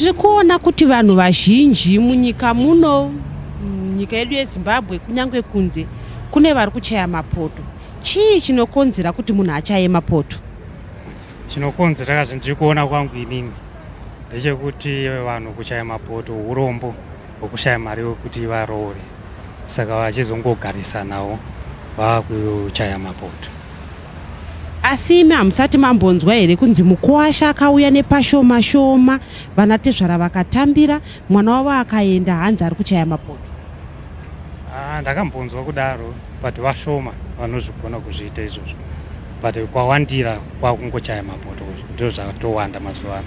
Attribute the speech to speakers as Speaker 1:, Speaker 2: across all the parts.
Speaker 1: Tiri kuona kuti vanhu vazhinji munyika muno, munyika yedu yeZimbabwe kunyange kunze, kune vari kuchaya mapoto. Chii chinokonzera kuti munhu achaye mapoto?
Speaker 2: Chinokonzera zvandiri kuona kwangu inini ndechekuti vanhu kuchaya mapoto urombo hwekushaya mari yekuti varoore, saka vachizongogarisanawo vakuchaya mapoto.
Speaker 1: Asi imi hamusati mambonzwa here kunzi mukuwasha akauya nepashoma shoma, vanatezvara vakatambira, mwana wavo akaenda hanzi ari kuchaya mapoto?
Speaker 2: Ah, ndakambonzwa kudaro but vashoma vanozvigona kuzviita izvozvo, but kwawandira kwakungochaya mapoto, ndizvo zvatowanda mazuva ano.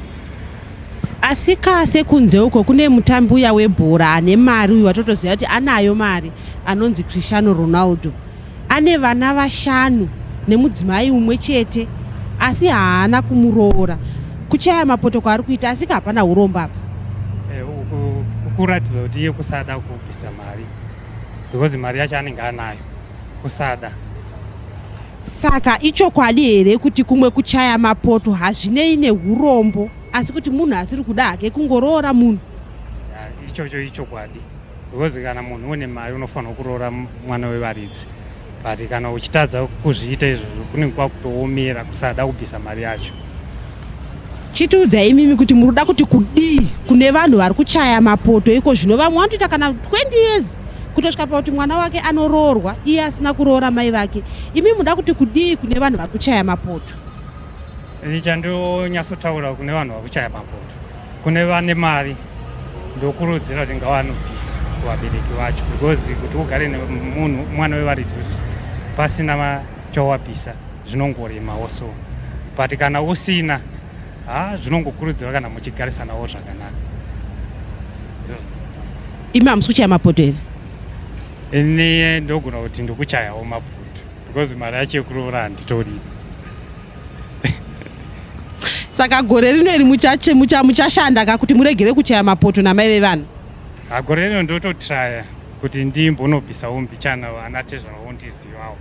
Speaker 1: Asi ka sekunze uko kune mutambi uya webhora ane mari uyu watotoziva kuti anayo mari anonzi Cristiano Ronaldo. Ane vana vashanu nemudzimai umwe chete asi haana kumuroora. Kuchaya mapoto kwaari kuita asi ka hapana urombo apa.
Speaker 2: Eh, kuratidza kuti iye kusada kubvisa mari because mari yacho anenge anayo kusada.
Speaker 1: Saka ichokwadi here kuti kumwe kuchaya mapoto hazvinei nehurombo asi kuti munhu asiri kuda hake kungoroora munhu?
Speaker 2: Ichocho ichokwadi because kana munhu une mari unofanirwa kuroora mwana wevaridzi, but kana uchitadza kuzviita izvozvo kunenge kwakutoomera kusada kubvisa mari yacho.
Speaker 1: Chitiudzai imimi kuti muri kuda kuti kudii kune vanhu vari kuchaya mapoto iko zvino. Vamwe vanotoita kana 20 years kutosvika pakuti mwana wake anoroorwa iye asina kuroora mai vake. Imi muda kuti kudii kune vanhu vari kuchaya mapoto?
Speaker 2: Ini chandonyatsotaura kune vanhu vari kuchaya mapoto, kune vane mari ndokurudzira kuti ngavanobvisa kuvabereki vacho, because kuti ugare nemunhu mwana wevaridzi pasina chawabvisa zvinongoremawo so, but kana usina ha zvinongokurudzirwa kana muchigarisanawo zvakanaka.
Speaker 1: Imi hamusi kuchaya mapoto here?
Speaker 2: Ini ndogona kuti ndikuchayawo mapoto because mari yacho yekuroora handitorina.
Speaker 1: Saka gore rino iri muchashanda ka kuti muregere kuchaya mapoto namai vevana?
Speaker 2: Gore rino ndototraya kuti ndimbonobvisawo mbichana vana tezvara vondizivawo.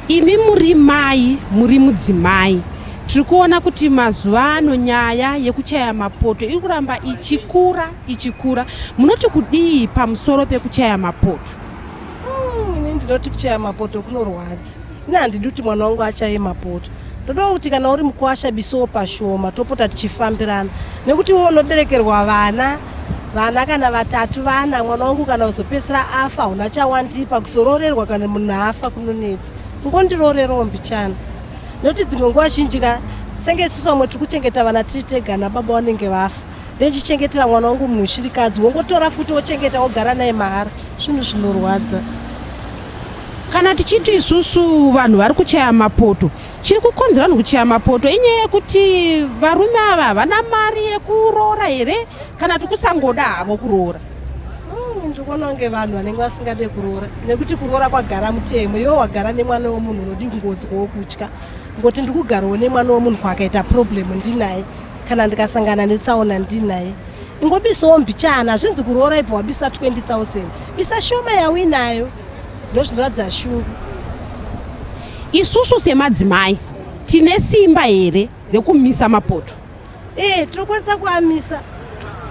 Speaker 1: Imi muri mai, muri mudzimai, tiri kuona kuti mazuva ano nyaya yekuchaya mapoto iri kuramba ichikura ichikura. Munoti kudii pamusoro pekuchaya mapoto?
Speaker 3: Ini ndinoti kuchaya mapoto kunorwadza. Ini handidi kuti mwana wangu achaye mapoto. Ndoda kuti kana uri mukwasha bisowo pashoma topota tichifambirana, nekuti iwe unoberekerwa vana vana kana vatatu vana, mwana wangu kana uzopedzisira afa hauna chawandipa. Kuzoroorerwa kana munhu afa kunonetsa. Ngondiroorerawo mbichana, nekuti dzimwe nguva zhinji ka senge isusu vamwe tiri kuchengeta vana tiri tega nababa vanenge vafa, ndechichengetera mwana wangu munhu shirikadzi, wongotora futi wochengeta wogara naye mahara. Zvinhu zvinorwadza.
Speaker 1: Kana tichiti isusu vanhu vari kuchaya mapoto, chiri kukonzera vanhu kuchaya mapoto inyaya yekuti varume ava havana mari yekuroora here kana kuti kusangoda havo kuroora?
Speaker 3: Ndikuona kunge vanhu vanenge vasingade kuroora, nekuti kuroora kwagara mutemo. Iwe wagara nemwana wemunhu unodi kungonzwawo kutya ngoti ndiri kugarawo nemwana wemunhu, kwakaita problem ndinaye, kana ndikasangana netsaona ndinaye. Ingobisawo mbichana, hazvinzi kuroora ibva wabisa 20,000, bisa shoma yauinayo, ndozvinoratidza shungu.
Speaker 1: Isusu semadzimai tine simba here rekumisa mapoto?
Speaker 3: Eh, tinokwanisa kuamisa,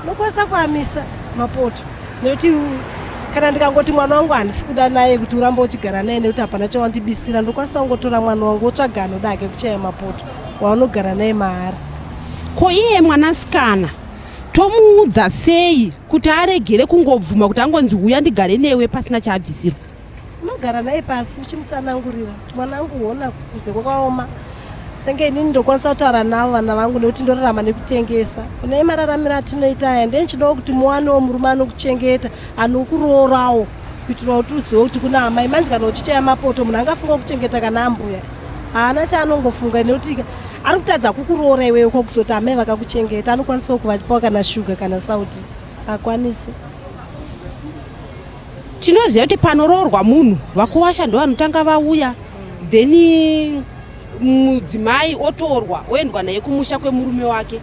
Speaker 3: tinokwanisa kuamisa mapoto, nekuti kana ndikangoti mwana wangu handisi kuda naye kuti urambe uchigara naye nekuti hapana chawandibisira, ndokwanisa kungotora mwana wangu wotsvaga anoda hake kuchaya mapoto waunogara naye mahara.
Speaker 1: Ko iye mwanasikana tomuudza sei kuti aregere kungobvuma kuti angonzi huya ndigare newe pasina chaabvisirwa?
Speaker 3: Unogara naye pasi uchimutsanangurira kuti mwanangu hona kunze kwakaoma, senge inini ndokwanisa kutaura navo vana vangu nekuti ndorarama nekutengesa. Unai mararamiro atinoita aya, ndiye ndichidawo kuti muwanewo murume anokuchengeta anokuroorawo, kuitira kuti uzive kuti kuna amai. Manje kana uchichaya mapoto munhu angafunga kuchengeta kana ambuya haana chaanongofunga, nekuti ari kutadza kukuroora iwewe, kwakuzoti amai vakakuchengeta anokwanisawo kuvapawo kana shuga kana sauti akwanise.
Speaker 1: Tinoziva kuti panoroorwa munhu vakuwasha ndo vanotanga vauya, then mudzimai otorwa oendwa naye kumusha kwemurume wake.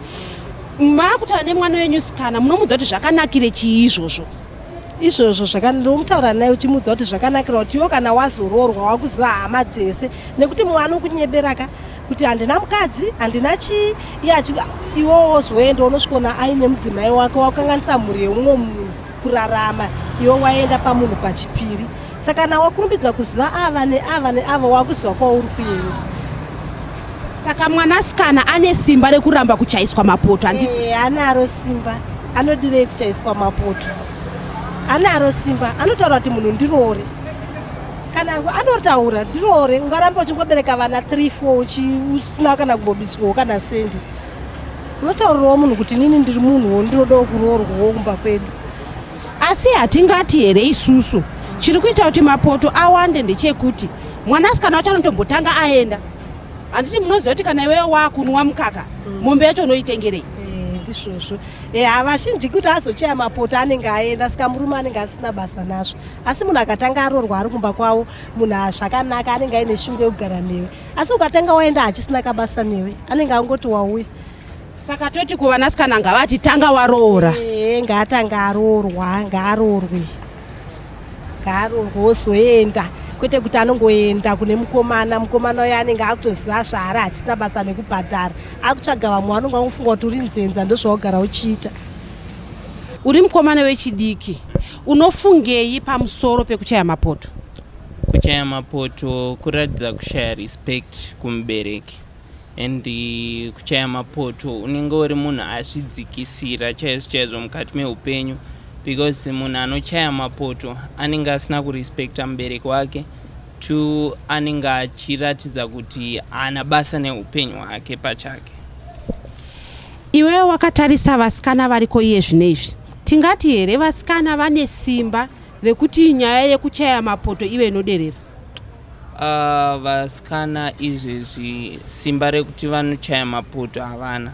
Speaker 1: Maakutaura nemwana wenyu sikana, munomuudza kuti zvakanakire chii izvozvo?
Speaker 3: Izvozvo ndomutaura naye uchimuudza kuti zvakanakira kuti iwo kana wazoroorwa wakuziva hama dzese, nekuti mwana ukunyebera ka Kuti handina mukadzi, handina chii, iye iwe wozoenda unosvikona aine mudzimai wake, wakanganisa mhuri yeumwe munhu kurarama, iwe waenda pamunhu pachipiri. Saka kana wakurumbidza kuziva ava neava neava, wakuziva kwauri kuenda.
Speaker 1: Saka mwanasikana ane simba rekuramba kuchaiswa mapoto, handiti?
Speaker 3: E, anaro simba. Anodirei kuchaiswa mapoto? Anaro simba. Anotaura kuti munhu ndiroore. Kana anotaura ndiroore, ungaramba uchingobereka vana 3 4 usina kana kumbobiswawo kana sendi. Unotaurirawo munhu kuti nini ndiri munhuwo, ndinodawo kuroorwawo kumba kwedu.
Speaker 1: Asi hatingati here isusu chiri kuita kuti mapoto awande ndechekuti mwanasikana wacho anotombotanga aenda? Handiti munoziva kuti kana iwewe waakunwa mukaka, mombe yacho unoitengerei?
Speaker 3: Ndizvozvo. Havazhinji kuti azochaya mapoto anenge aenda, saka murume anenge asina basa nazvo. Asi munhu akatanga aroorwa ari kumba kwavo, munhu zvakanaka anenge aine shungu yekugara newe. Asi ukatanga waenda hachisina kabasa newe, anenge angoti wauya.
Speaker 1: Saka toti kuvanasikana ngavati tanga waroora.
Speaker 3: Ngaatanga aroorwa, ngaaroorwe, ngaaroorwe wozoenda, kwete kuti anongoenda kune mukomana. Mukomana uyo anenge akutoziva zvaari, hachisina basa nekubhadhara, akutsvaga vamwe vanonge vangofunga kuti uri nzenza, ndozvaugara uchiita.
Speaker 1: Uri mukomana wechidiki, unofungei pamusoro pekuchaya mapoto?
Speaker 4: Kuchaya mapoto kuratidza kushaya respect kumubereki, and kuchaya mapoto unenge uri munhu azvidzikisira chaizvo chaizvo mukati meupenyu, because munhu anochaya mapoto anenge asina kurespekta mubereki wake. Two, anenge achiratidza kuti haana basa neupenyu hwake pachake.
Speaker 1: Iwewe wakatarisa vasikana variko iye zvino izvi, tingati here vasikana vane simba rekuti nyaya yekuchaya mapoto ive inoderera?
Speaker 4: Vasikana izvezvi simba rekuti vanochaya mapoto havana,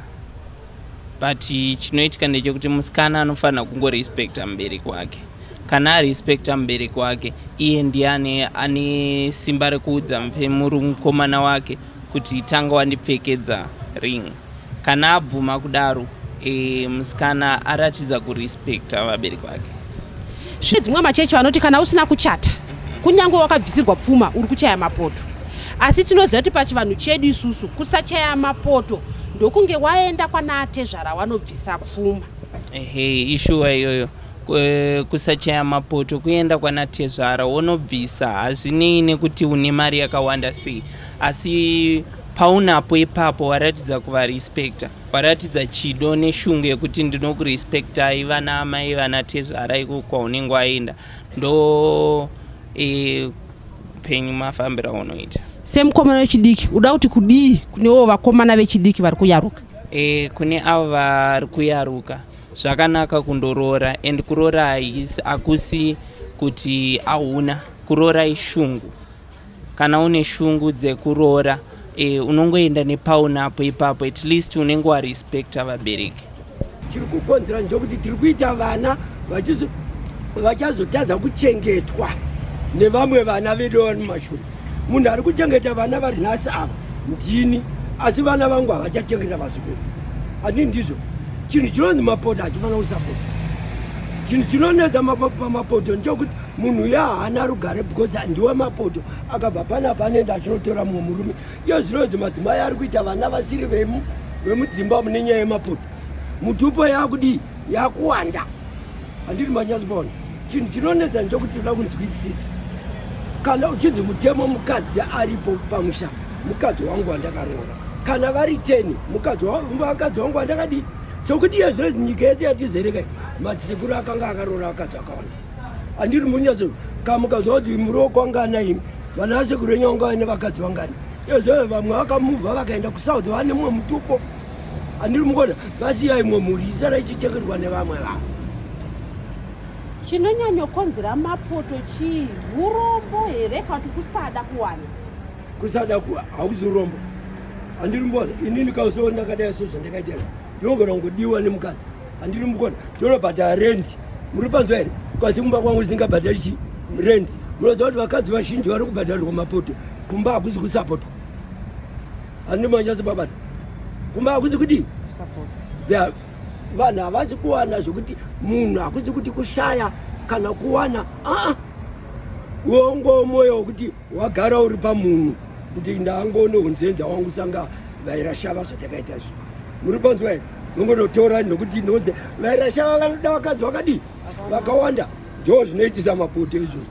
Speaker 4: but chinoitika ndechekuti musikana anofanira kungorespekta mubereki wake. Kana arespekta mubereki wake, iye ndiye ane simba rekuudza mukomana wake kuti tanga wandipfekedza ring. Kana abvuma kudaro, musikana aratidza kurespekta vabereki vake.
Speaker 1: Zvine dzimwe machechi vanoti kana usina kuchata, kunyange wakabvisirwa pfuma, uri kuchaya mapoto. Asi tinoziva kuti pachivanhu chedu isusu kusachaya mapoto ndokunge waenda kwana atezvara wanobvisa pfuma.
Speaker 4: Ehe, ishuwa iyoyo. Kusachaya mapoto kuenda kwana tezvara wonobvisa, hazvinei nekuti une mari yakawanda sei, asi paunapo ipapo waratidza kuvarespekta, waratidza chido neshungu yekuti ndinokurespektai vana amai, vana tezvara iko kwaunenge waenda. Ndo penyu mafambiro aunoita.
Speaker 1: Semukomana wechidiki, uda kuti kudii kunewo vakomana vechidiki vari kuyaruka?
Speaker 4: Kune avo vari kuyaruka, zvakanaka kundoroora, and kuroora hakusi kuti hauna kuroora, ishungu. Kana une shungu dzekuroora, unongoenda nepaunapo ipapo, at least unenge warespekta vabereki.
Speaker 5: Chiri kukonzera ndokuti tiri kuita vana vachazotadza kuchengetwa nevamwe vana vedu vari mumashure. Munhu ari kuchengeta vana vari nhasi ava ndini, asi vana vangu havachachengeta vazukuru. Handii ndizvo chinhu chinonzi mapoto hachifanira kusapota. Chinhu chinonetsa pamapoto ndechokuti munhu uya haana rugare, because ndiwe mapoto akabva panapa anoenda achinotora mumwe murume. Iyo zvinonzi madzimai ari kuita vana vasiri vemudzimba mune nyaya yemapoto, mutupo yakudii, yakuwanda. Handiri manyatsopaona? Chinhu chinonetsa ndechokuti toda kunzwisisa kana uchinzi mutemo, mukadzi aripo pamusha mukadzi wangu wandakaroora, kana vari 10 mukadzi wangu wandakadii. Sokuti iye zvino nyika yese yatizereka, madzisekuru akanga akaroora vakadzi vakawanda. Handiri munyatso kamukadzi kuti muroko wangana imi vana vasekuru venyu vanga vaine vakadzi vangani? Izvo vamwe vakamuvha vakaenda kuSouth, vane mumwe mutupo. Handiri mukona vasiya imwe mhuri isara ichichengetwa nevamwe vanhu.
Speaker 1: Chinonyanyokonzera mapoto chii? Urombo here kana kuti kusada kuwana?
Speaker 5: Kusada hakuzi urombo. Handiri mbona inini kauso ndakadai sezvandakaita, ndinogona kungodiwa nemukadzi. Handiri mukona ndinobhadhara rendi, muri panzwa here? Kasi kumba kwangu singabhadhari chi rendi. Munoziva kuti vakadzi vazhinji vari kubhadharirwa mapoto kumba hakuzi kusapotwa. Handiri manyatsobabata? Kumba hakuzi kudii, vanhu havasi kuwana zvokuti munhu hakuzi kuti kushaya kana kuwana aa wongo mwoyo wekuti wagara uri pamunhu. Kuti ndangoone unzenza wangu sanga vairashava zvatakaita izvo. Muri panzwa here? Nongonotora nokuti ndonze vairashava vanoda vakadzi vakadii? Vakawanda. Ndoo zvinoitisa mapoto izvo.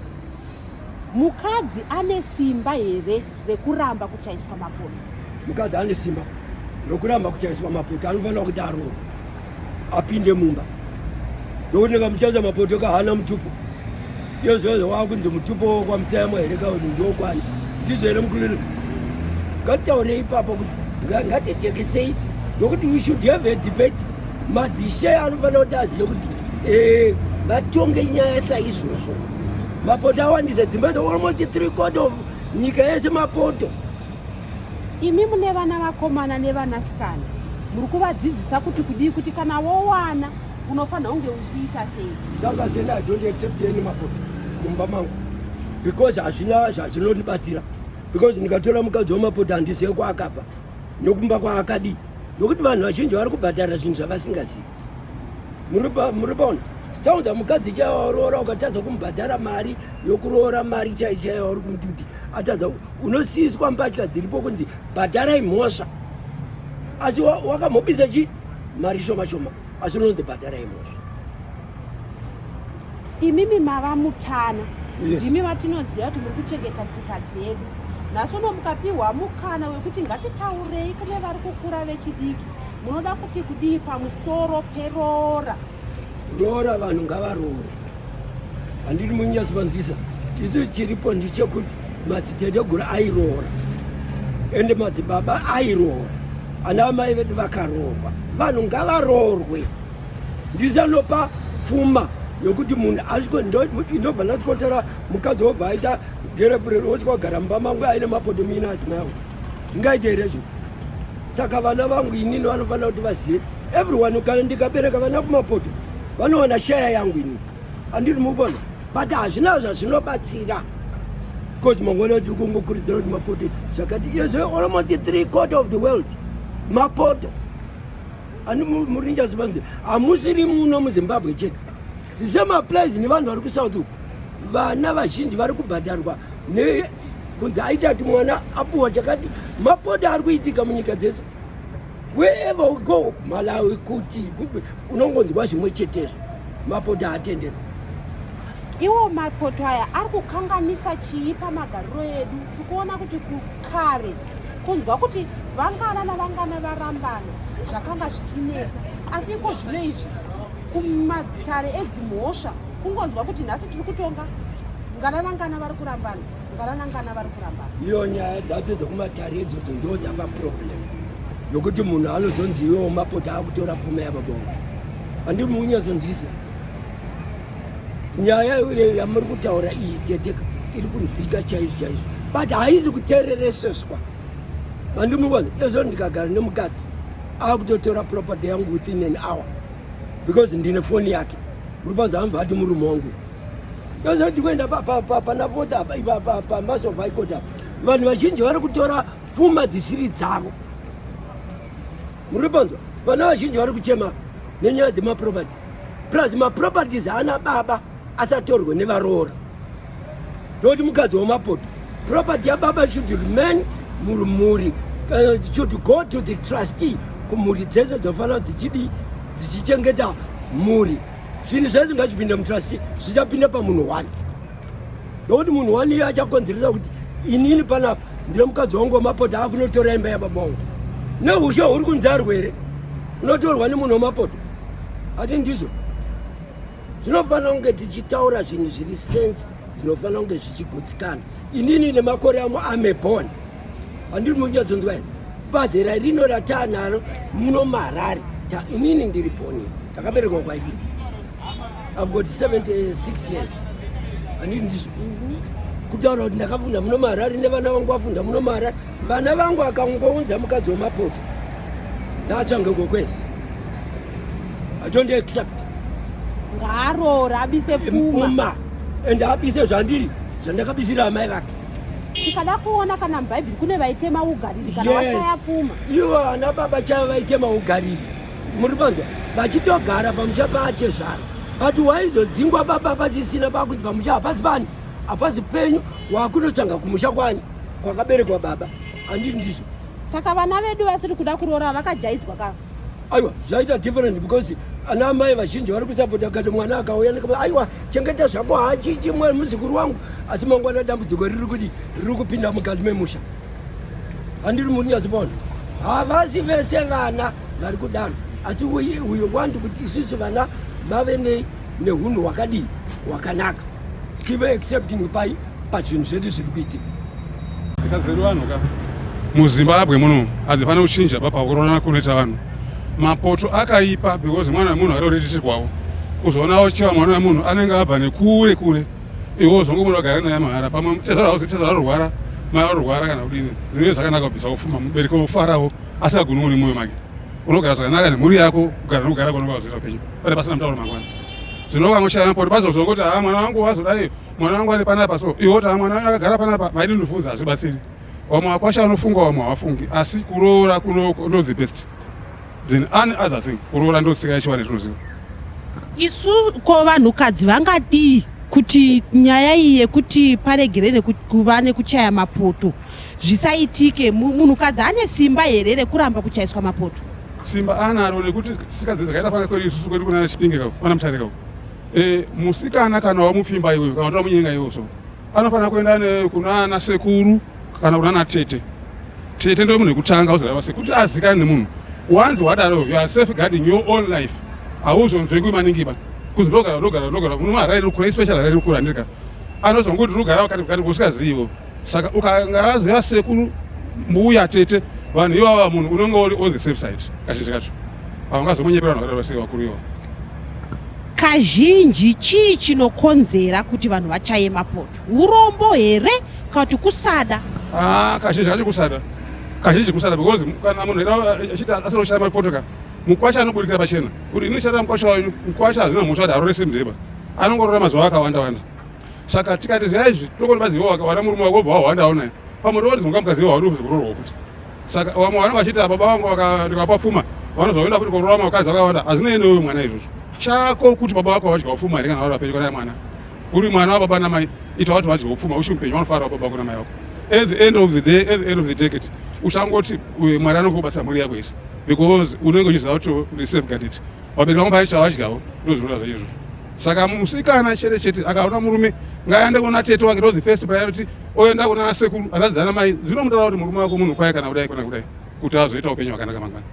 Speaker 1: Mukadzi ane simba here rekuramba kuchaiswa mapoto?
Speaker 5: Mukadzi ane simba rokuramba kuchaiswa mapoto, anofanira kuti aroorwe apinde mumba, ndokuti ndikamuchaisa mapoto kahana mutupo iyozvozvo wakunzi mutupo kwamusayamwa here kakuti ndokwani ndizvo here mukulilo? Ngatitaurei ipapo kuti ngatitekesei, nokuti we should have a debate. Madzishe anofanira kuti azive kuti vatonge nyaya saizvozvo. Mapoto awandisa dzimba, almost 3/4 of nyika yese mapoto.
Speaker 1: Imi mune vana vakomana nevanasikana, muri kuvadzidzisa kuti kudii, kuti kana wowana unofanira kunge uchiita sei?
Speaker 5: Sanga sena, I don't accept any mapoto mumba mangu because hazvina zvazvinondibatsira, because ndikatora mukadzi wemapoto handizive kwaakabva nokumba kwaakadii, nokuti vanhu vazhinji vari kubhadhara zvinhu zvavasingazivi. Muri paona taunza mukadzi chaiwaroora, ukatadza kumubhadhara mari yokuroora, mari chai chaiwa uri kumuti kuti atadza, unosiyiswa mbatya dziripo kunzi bhadharai mhosva, asi wakamubisa chi mari shoma shoma, asi unonzi bhadharai mhosva.
Speaker 1: Imimi mava mutana.
Speaker 5: Yes.
Speaker 1: Ndimi vatinoziva kuti muri kuchengeta tsika dzedu. Nhasi uno mukapiwa mukana wekuti ngatitaurei kune vari kukura vechidiki, munoda kuti kudii pamusoro peroora?
Speaker 5: Roora, vanhu ngavaroore. Handiri munyatsovanzwisa? Isu chiripo ndechekuti madziteteguru airoora, ende madzibaba airoora, ana amai vedu vakaroorwa. Vanhu ngavaroorwe. Ndisanopa pfuma yokuti munhu asviko ndobva ndasvikotora mukadzi wobva aita girlfriend, wosvika kugara mumba mangu aine mapoto miina adzimai angu. Zvingaite here izvo? Saka vana vangu inini vanofanira kuti vazive, everyone, kana ndikabereka vana kumapoto vanowana shaya yangu inini. Handiri mubona, but hazvina zvazvinobatsira because mangwana tiri kungokurudzira kuti mapoto zvakati izvo, almost 3/4 of the world mapoto. Ani murinjazivanzi hamusiri muno muZimbabwe chete, the same applies nevanhu vari kuSouth uku. Vana vazhinji vari kubhadharwa kunzi aita kuti mwana apuwa chakati. Mapoto ari kuitika munyika dzese. Wherever we go, Malawi, kuti unongonzwa zvimwe chetezvo, mapoto haatenderwi.
Speaker 1: Iwo mapoto aya ari kukanganisa chii pamagariro edu? Tiri kuona kuti kukare kunzwa kuti vangana navangana varambana zvakanga zvichinetsa, asi iko zvino izvi kumadzitare edzimhosva kungonzwa kuti nhasi tiri kutonga ngana nangana vari kurambana, ngana nangana vari kurambana.
Speaker 5: Iyo nyaya dzacho dzekumatare idzodzo ndo dzava problem, yokuti munhu anozonzi iwewo mapoto akutora pfuma yababa wangu. Handiri mukunyatsonzwisa nyaya iyo yamuri kutaura iyi, teteka iri kunzwika chaizvo chaizvo, but haizi kuteerereseswa. Handimubona izvo, ndikagara nemukadzi akutotora property yangu within an hour because ndine foni yake. Muri panzi amva ati murume wangu yozoti kuenda pana vota pamasova ikota. Vanhu vazhinji vari kutora pfuma dzisiri dzavo. Muri panzwa, vana vazhinji vari kuchema nenyaya dzemaproperty, plus maproperties haana baba asatorwe nevaroora. Ndokuti mukadzi wemapoto, property yababa should remain mumhuri, should go to the trustee, kumhuri dzese dzinofanira dzichidi dzichichengeta mhuri. Zvinhu zvese ngazvipinde mutrustee, zvichapinda pamunhu one, nokuti munhu one iye achakonzeresa kuti inini panapa ndine mukadzi wangu wemapoto akunotora imba yababa wangu neushe huri kunzi arwere, unotorwa nemunhu wemapoto. Ati ndizvo zvinofanira kunge tichitaura zvinhu zviri sense, zvinofanira kunge zvichigutsikana. Inini nemakore angu amebon, handiri munyatsonzwa here? Pazera rino rataanaro muno maHarare, inini ndiri born, takaberekwa kwaivi. I've got 76 years. Handiri ndizvo kutaura kuti ndakafunda muno maHarare nevana vangu vafunda muno maHarare. Vana vangu akangounza mukadzi wemapoto ndaatsvange kwekwena. I don't accept.
Speaker 1: Ngaaroora abise pfuma.
Speaker 5: Pfuma, and abise zvandiri zvandakabisira amai vake.
Speaker 1: Tikada kuona kana mubhaibheri kune vaitema ugariri kana washaya pfuma.
Speaker 5: Ivo ana baba chavo vaitema ugariri, muri panzwa, vachitogara pamusha paatezvara, but waizodzingwa baba pasisina, pakuti pamusha hapasi pani, hapasi penyu, wakunotsvanga kumusha kwani. Kwakaberekwa baba, handii ndizvo?
Speaker 1: Saka vana vedu vasiri kuda kuroora vakajaidzwa ka?
Speaker 5: Aiwa, zvaita different because ana amai vazhinji vari kusapota kati mwana akauya nekaba, aiwa, chengeta zvako, hachichi muzukuru wangu, asi mangwana dambudziko riri kudi riri kupinda mukati memusha. Handiri munyatsopaona, havasi vese vana vari kudaro, asi uyo want kuti isusu vana vave neunhu hwakadii, hwakanaka, tive accepting pai pazvinhu zvedu zviri kuitika.
Speaker 6: Tsika dzedu vanhu ka muZimbabwe muno hadzifaniri kuchinja pakuroorana kunoita vanhu. Mapoto akaipa because mwana wemunhu akatoritirwawo kuzoona uchiva mwana wemunhu anenge abva nekure kure, iwe uzongomuda kugara naye mahara. Pamwe tezvarorwara, mai varorwara kana kudini, zvinenge zvakanaka kubvisa ufuma, mubereki wofarawo asingagunun'uni mumwoyo make. Unogara zvakanaka nemhuri yako, kugara nokugara kwanonga wazoita upenyu pane pasina mutauro mangwana. Zvino ukangoshaya mapoto pazozongoti, ha, mwana wangu wazodai, mwana wangu ari panapa, so iwe oti, ha, mwana wangu akagara panapa, maidi ndibvunza, hazvibatsiri. Vamwe vakwasha vanofunga, vamwe havafungi, asi kuroora kuno ndo the best than any other thing. Kuroora ndo tsika yechivanhu yatinoziva.
Speaker 1: Isu ko vanhukadzi vangadii kuti nyaya iyi yekuti paregere kuva nekuchaya mapoto zvisaitike? Munhukadzi ane simba here rekuramba kuchaiswa mapoto?
Speaker 6: Simba anaro, nekuti tsika dzakaita fana kwedu isusu, kwedu kunana Chipinge kako, kwana Mutare kako, musikana kana wamupfimba iweyo kana kuti wamunyenga iweyo, so anofanira kuenda kunana sekuru kana kunana tete. Tete ndo munhu wekutanga uzoreva sekuti azikane nemunhu. Once wadaro, you are safeguarding your own life. Hauzonzvengwi maningi ba kuzi ndogara ndogara ndogara munoharare rikura, especially Harare rikura, handika anozongoti rugara wakati wakati usikaziviwo. Saka ukangaraziva sekuru, mbuya, tete, vanhu ivava, munhu unenge uri on the safe side. Kazhinji kacho haungazomonyepera vanhu vakadaro sei vakuru ivavo.
Speaker 1: Kazhinji chii chinokonzera kuti vanhu vachaye mapoto? Urombo here kana kuti kusada?
Speaker 6: Ah, kazhinji kacho kusada, kazhinji kusada, because kana munhu achiti asina kushaya mapoto ka, mukwasha anoburikira pachena kuti inoshanda mukwasha wenyu. Mukwasha hazvina mhosva kuti arorese mudheba, anongorora mazuva akawanda wanda. Saka tikati zviya izvi tokoni baziva wana murume wako obva wahwandawo naye, pamwe tokoti zunga mukadzi wauri kuroorwa futi. Saka vamwe vanenge vachiti, baba vangu ndikavapa pfuma vanozoenda futi kuroora vakadzi vakawanda. Hazvinei newe mwana izvozvo. Chako kuti baba vako vadyawo pfuma here kana vari vapenyu. Kana mwana uri mwana wababa namai, ita kuti vadyawo pfuma uchi mupenyu, vanofara baba vako namai vako. At the end of the day, at the end of the decade, uchangoti Mwari anokubatsira mhuri yako yese because unenge uchiziva kuti uri safeguarded, vabereki vangu pane chavadyawo. Ndozvinoda zvacho izvozvo. Saka musikana chete chete akaona murume, ngaaende kuna tete wake, ndo the first priority, oenda kuna sekuru, azadzana mai, zvinomutaura kuti murume wako munhu kwaye kana kudai kana kudai, kuti azoita upenyu hwakanaka mangwana.